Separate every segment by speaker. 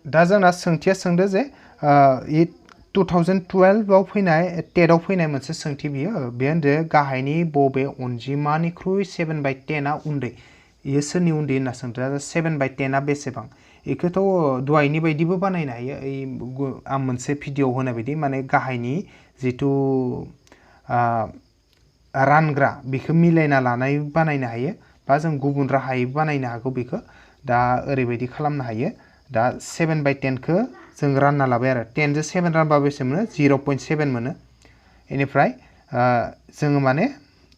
Speaker 1: दा जोंना सोंथिया सोंदो जे 2012 आव फैनाय टेटआव फैनाय मोनसे सोंथि बियो होनदो गाहायनि बबे अनजिमानिख्रुइ 7/10 आ उन्दै इयो सोरनि उन्दै होनना सोंदो 7/10 आ बेसेबां इखौथ' दहायनि बायदिबो बानायनो हायो आं मोनसे भिडिअ होनाय बायदि माने गाहायनि जितु रानग्रा बेखौ मिलायना लानाय बानायनो हायो बा जों गुबुन राहायै बानायनो हागौ बेखौ दा ओरैबायदि खालामनो हायो दा 7/10 खौ जों रानना लाबाय आरो 10 जों 7 रानबा बेसे मोनो 0.7 मोनो बेनिफ्राय जोङो माने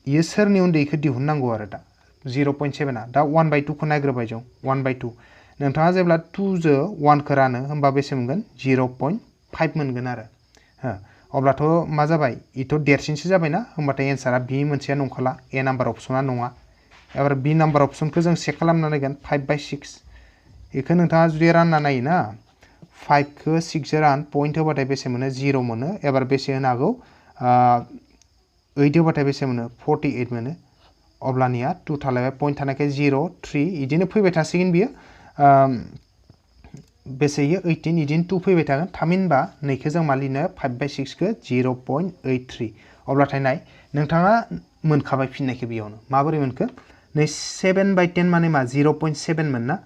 Speaker 1: इयो सोरनि उन्दैखौ दिहुननांगौ आरो दा 0.7 आ दा 1/2 खौ नायग्रोबाय जों 1/2 नोंथाङा जेब्ला 2 जो 1 खौ रानो होमबा बेसे मोनगोन 0.5 मोनगोन आरो अब्लाथ' मा जाबाय इथ' देरसिनसो जाबायना होमबाथाय एन्सारा बि मोनसेया नंखाला ए नाम्बार अपसना नङा एबार बि नाम्बार अपसनखौ जों चेक खालामना नायगोन 5/6 इखौ नोंथाङा जुदि रानना नायोना 5 खौ 6 जों रान पइन्ट होबाथाय बेसे मोनो 0 मोनो एबार बेसे होनो हागौ 8 होबाथाय बेसे मोनो 48 मोनो अब्लानिया 2 थालायबाय पइन्ट थानायखाय 0 3 इदिनो फैबाय थासिगोन बियो बेसे इयो 18 इदिनो 2 फैबाय थागोन थामहिनबा नैखौ जों मा लिरनो 5/6 खौ 0.83 अब्लाथाय नाय नोंथाङा मोनखाबाय फिननायखौ बेयावनो माबोरै मोनखो नै 7/10 माने मा 0.7 मोन ना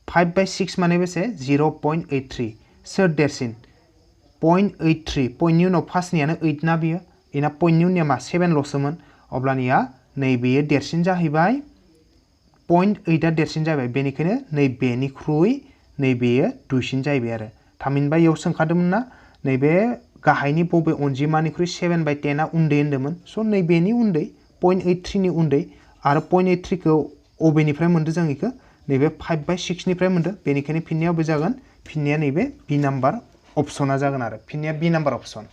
Speaker 1: 5/6 माने बेसे 0.83 सोर देरसिन 0.83 पइन्टनि उनाव फार्स्टनियानो 8 ना बियो इना पइन्टनि उननिया मा 7 ल'सोमोन अब्लानिया नैबेयो देरसिन जाहैबाय 0.8 आ देरसिन जाबाय बेनिखायनो नैबेनिख्रुइ नैबेयो दुइसिन जाहैबाय आरो थामहिनबा इयाव सोंखादोंमोन ना नैबे गाहायनि बबे अनजिमानिख्रुइ 7/10 आ उन्दै होन्दोंमोन स' नैबेनि उन्दै 0.83 नि उन्दै आरो 0.83 खौ अबेनिफ्राय मोन्दों जों इखौ नैबे 5/6 निफ्राय मोन्दों बेनिखायनो फिननाया बबे जागोन फिननाया नैबे बि नाम्बार अपसना जागोन आरो फिननाया बि नाम्बार अपसन